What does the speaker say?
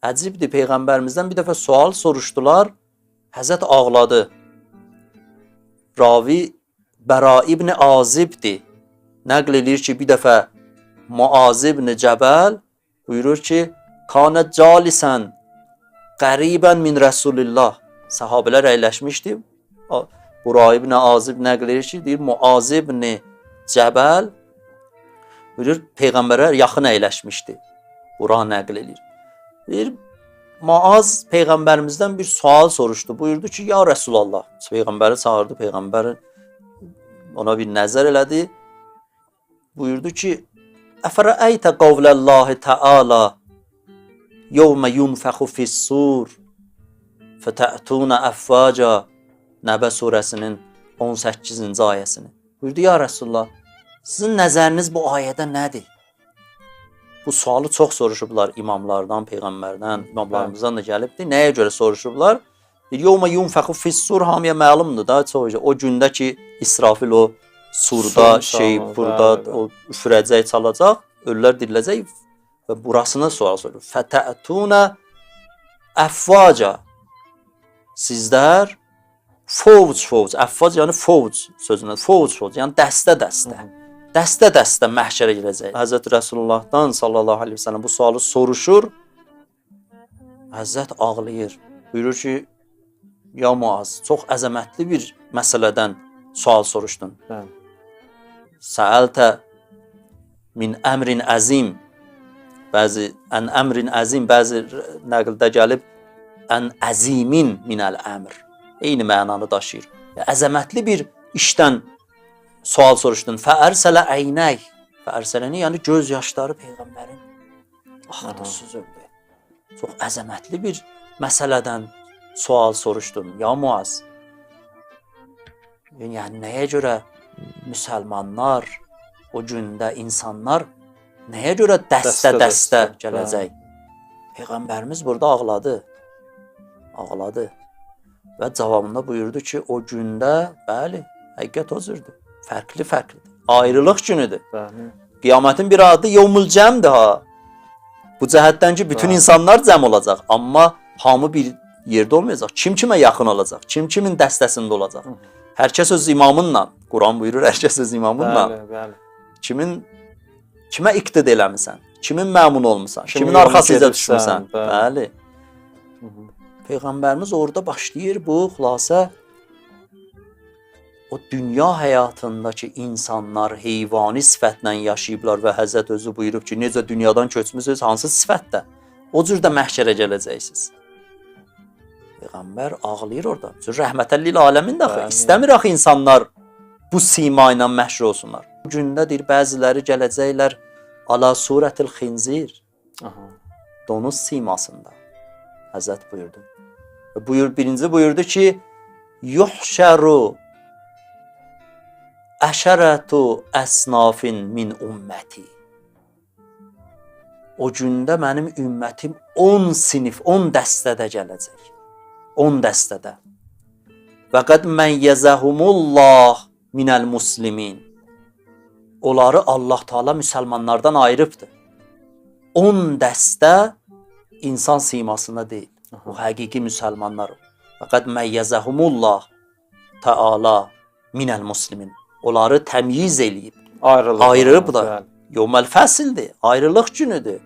Əcibdir, Peyğəmbərimizdən bir dəfə sual soruşdular. Həzrət ağladı. Ravi Bəra ibn Azibdir. Nəql eləyir ki, bir dəfə Muaz ibn Cəbəl buyurur ki, Kanə calisən qəribən min Rəsulillah. Səhabələr əyləşmişdi. Bura ibn Azib nəql edir ki, deyir Muaz ibn Cəbəl buyurur peyğəmbərə yaxın əyləşmişdi. Bura nəql eləyir. Deyir Muaz peyğəmbərimizdən bir sual soruşdu. Buyurdu ki, ya Rəsulallah. Peyğəmbəri çağırdı, peyğəmbər ona bir nəzər elədi. Buyurdu ki, Əfərəytə qavləllahi təala yevmə yunfəxu fis-sur fətə'tunə əfvaca. Nəbə surəsinin 18-ci ayəsini. Buyurdu, ya Rəsulullah, sizin nəzəriniz bu ayədə nədir? Bu sualı çox soruşublar imamlardan, peyğəmbərdən, imamlarımızdan da gəlibdi. Nəyə görə soruşublar? Yevmə yunfəxu fis-sur hamıya məlumdur da, çox o gündə ki İsrafil o surda, şey burada o üfürəcək, çalacaq, ölülər diriləcək və burasını sual sorur. Fətə'tunə əfvaca. Sizlər fovc fovc, əfvac yəni fovc sözündən, fovc fovc, yəni dəstə-dəstə. Dəstə-dəstə məhşərə girəcək. Həzrət Rəsulullahdan sallallahu əleyhi və səlləm bu sualı soruşur. Həzrət ağlayır. Buyurur ki, ya Muaz, çox əzəmətli bir məsələdən sual soruşdun. Bəli. Səəltə min əmrin əzim. Bəzi ən əmrin əzim, bəzi nəqldə gəlib ən əzimin minəl əmr. Eyni mənanı daşıyır. Əzəmətli bir işdən sual soruşdun. Fəərsələ əynək. Fəərsələni, yəni göz yaşları peyğəmbərin axdı, süzüldü. Çox əzəmətli bir məsələdən sual soruşdun. Ya Muaz. Yəni nəyə görə müsəlmanlar o gündə insanlar nəyə görə dəstə-dəstə gələcək? Peyğəmbərimiz burada ağladı. Ağladı. Və cavabında buyurdu ki, o gündə, bəli, həqiqət o cürdür. Fərqli-fərqlidir. Ayrılıq günüdür. Bəli. Qiyamətin bir adı Yevmül Cəmdir ha. Bu cəhətdən ki, bütün Bəli. insanlar cəm olacaq, amma hamı bir yerdə olmayacaq. Kim kimə yaxın olacaq? Kim kimin dəstəsində olacaq? Hər kəs öz imamınla. Quran buyurur, hər kəs öz imamınla. Bəli, bəli. Kimin kimə iqtida eləmisən? Kimin məmun olmusan? Kimin Kimin yolunu arxasınca gedirsən, düşmüsən? bəli. Bəli. Peyğəmbərimiz orada başlayır bu xülasə o dünya həyatındakı insanlar heyvani sifətlə yaşayıblar və Həzrət özü buyurub ki, necə dünyadan köçmüsünüz, hansı sifətdə? O cür də məhşərə gələcəksiniz. Peyğəmbər ağlayır orada. Çünki rəhmətəl lil aləmin də axı. Bəli. İstəmir axı insanlar bu sima ilə məşhur olsunlar. Bu gündə deyir bəziləri gələcəklər ala surətil xinzir, Aha. donuz simasında. Həzrət buyurdu. Və buyur, birinci buyurdu ki, yuhşəru əşərətu əsnafin min ümməti. O gündə mənim ümmətim 10 sinif, 10 dəstədə gələcək. 10 dəstədə. Və qəd məyyəzəhumullah minəl muslimin. Onları Allah Taala müsəlmanlardan ayırıbdır. 10 dəstə insan simasında deyil. O həqiqi müsəlmanlar. Və qəd məyyəzəhumullah Taala minəl muslimin. Onları təmyiz eləyib, Ayrılıq. ayırıblar. Bəli. Yevməl fəsildir, ayrılıq günüdür.